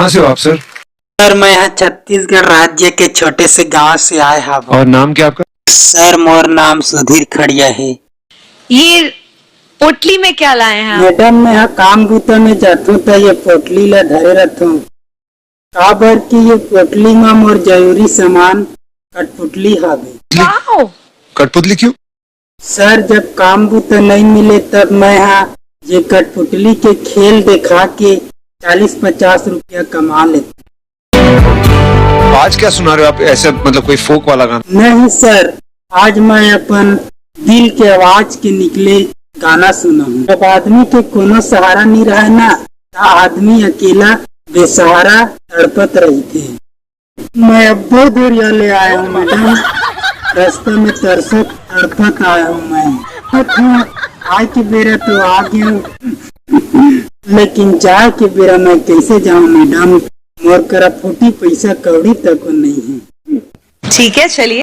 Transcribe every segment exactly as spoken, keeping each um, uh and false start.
कहाँ से हो आप सर? सर, मैं यहाँ छत्तीसगढ़ राज्य के छोटे से गांव से आए हव। और नाम क्या आपका? सर, मोर नाम सुधीर खड़िया है। ये पोटली में क्या लाए हैं आप? मैडम, मैं यहाँ काम बूता में जाथों त ये पोटली ला धरे रखथों, काबर कि ये पोटली मा मोर जरूरी सामान कठपुतली हावे। वाओ! कठपुतली क्यों? सर, जब काम बूता नहीं मिले तब मैं हा ये कठपुतली के खेल देखा के चालीस पचास रुपया कमा लेते। आज क्या सुना रहे हो आप ऐसे, मतलब कोई फोक वाला गाना? नहीं सर, आज मैं अपन दिल के आवाज के निकले गाना सुना हूँ। जब आदमी के कोनो सहारा नहीं रहे ना, त आदमी अकेला बेसहारा तड़पत रहिथे। मैं अब्बो दूरिया ले आए हूँ मैडम, रास्ता में तरसत तड़पत आए हूँ मैं। हाँ, आए के बेरा तो आ गया, लेकिन जाए के बेरा मैं कैसे जाऊँ मैडम, मोर करा फूटी पैसा कौड़ी तक नहीं है। ठीक है, चलिए।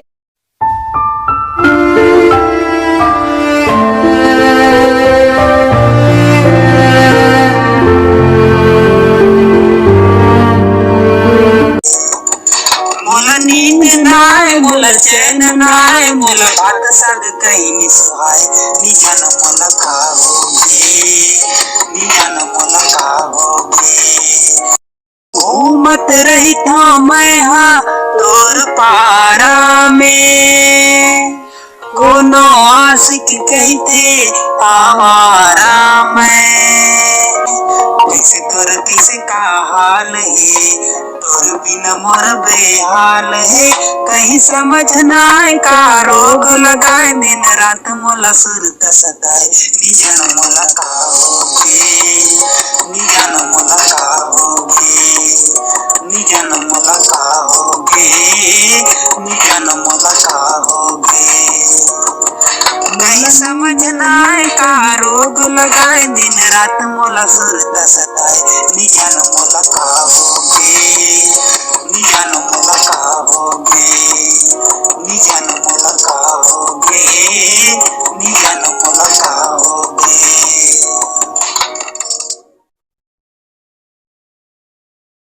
मोला नींद नाय, मोला चैन नाय, मोला भात साग कहीं नि सुहाय। नि जान मोला का होगे, नि जान मोला का होगे। घूमत रहिथों मैं हा तोर पारा में, कोनो आशिक कहिथे आवारा मैं। कैसे तोर कैसे का हाल हे, तोर बिना मोर बेहाल हे, कहीं समझ नाय का रोग लगाए, दिन रात मोला सुरत सताए। नि जान मोला का होगे, नि जान मोला का होगे, नि जान मोला का होगे, नि जान मोला का होगे। कहीं समझ नाय का रोग लगाए, दिन रात मोला सुरत सताए। नि जान मोला का